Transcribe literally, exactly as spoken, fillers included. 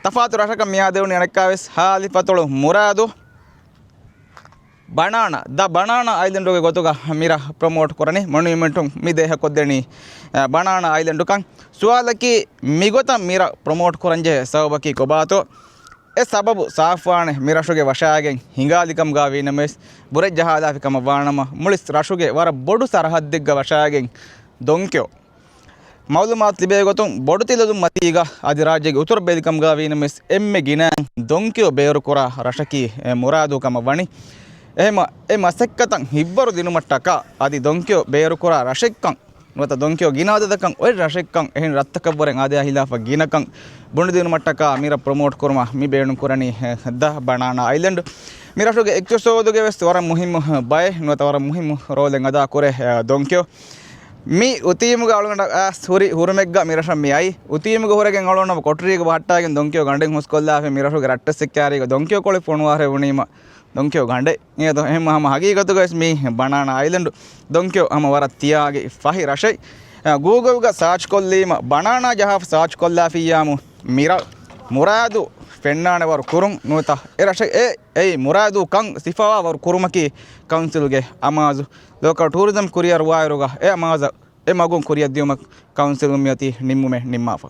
ތަފާތު ރަށަކަށް މިއާދެވުނީ އަނެއްކާވެސް ހާލިފަތޮޅު މުރާދު ބަނާނާ، ދަ ބަނާނާ އައިލެންޑުގެ ގޮތުގަ މިރަށް ޕްރޮމޯޓް ކުރަނީ، މޮނުމެންޓުން މި ދޭހަ ކޮށްދެނީ، އަ، ބަނާނާ އައިލެންޑުކަން. ސުވާލަކީ، މިގޮތަށް މިރަށް ޕްރޮމޯޓް ކުރަންޖެހޭ ސަބަބަކީ ކޮބާތޯ؟ އެ ސަބަބު ސާފުވާނެ މި ރަށުގެ ވަށާގެން ހިނގާލިކަމުގަ ވީނަމަވެސް، ބުރެއް ޖަހާލާފި ކަމަށް ވާނަމަ، މުޅި ރަށުގެ ވަރަށް ބޮޑު ސަރަހައްދެއްގަ ވަށާގެން ދޮންކިޔޯ. މައުލޫމާތު ލިބޭ ގޮތުން، ބޮޑުތިލަދުން މަތީގަ އަދި ރާއްޖޭގެ އުތުރު ބެލިކަމުގަ ވީނަމަވެސް، އެންމެ ގިނައިން ދޮންކިޔޯ ބޭރުކުރާ ރަށަކީ އެ މުރާދޫ ކަމަށް ވަނީ. އެހެމަ އެ މަސައްކަތަށް ހިތްވަރު ދިނުމަށްޓަކާ އަދި ދޮންކިޔޯ ބޭރުކުރާ ރަށެއްކަން ނުވަތަ ދޮންކިޔޯ ގިނަ އަދަދަކަށް އޮތް ރަށެއްކަން އެހެން ރަށްތަކަށްވުރެ އާދަޔާ ހިލާފަށް ގިނަކަން ބުނެދިނުމަށްޓަކާ މިރަށް ޕްރޮމޯޓް ކުރުމަށް މި ބޭނުން ކުރަނީ، އެ، ދަ ބަނާނާ އައިލެންޑް. މި ރަށުގެ އިޤްތިޞާދުގެ ވެސް ވަރަށް މުހިއްމު ބައެއް ނުވަތަ ވަރަށް މުހިއްމު ރޯލެއް އަދާ ކުރޭ، އެ، ދޮންކިޔޯ. މި އުތީމުގަ އަޅުގަނޑަށް އައިސް ހުރި ހުރުމެއްގަ މި ރަށަށް މި އައީ. އުތީމުގަ ހުރެގެން އަޅުގަނޑު ކޮޓަރީގަ ހައްޓާގެން ދޮންކިޔޯ ގަނޑެއް ހުސްކޮށްލާފަ މި ރަށުގެ ރައްޓެއްސެއް ކާރީގަ ދޮންކިޔޯ ކޮޅެއް ފޮނުވާރޭ ވުނީމަ ދޮންކިޔޯ ގަނޑެއް. އެހެން ހަމަ ހަގީގަތުގަވެސް މީ ބަނާނާ އައިލެންޑް. ދޮންކިޔޯ ހަމަ ވަރަށް ތިޔާގި ފަހި ރަށެއް. އަ، ގޫގުލްގަ ސާޗް ކޮށްލީމަ ބަނާނާ ޖަހާފަ ސާޗް ކޮށްލާފިއްޔާމު މިރަށް މުރާދު ފެންނާނެ ވަރު ކުރުން ނުވަތަ އެ ރަށެއް އެ، އެއީ މުރާދު ކަން ސިފަވާ ވަރު ކުރުމަކީ ކައުންސިލްގެ އަމާޒު. ލޯކަލް ޓޫރިޒަމް ކުރިއަރުވާއިރުގަ އެ އަމާޒަށް އެ މަގުން ކުރިއަށްދިޔުމަށް ކައުންސިލުން މިއޮތީ ނިންމުމެއް ނިންމާފަ.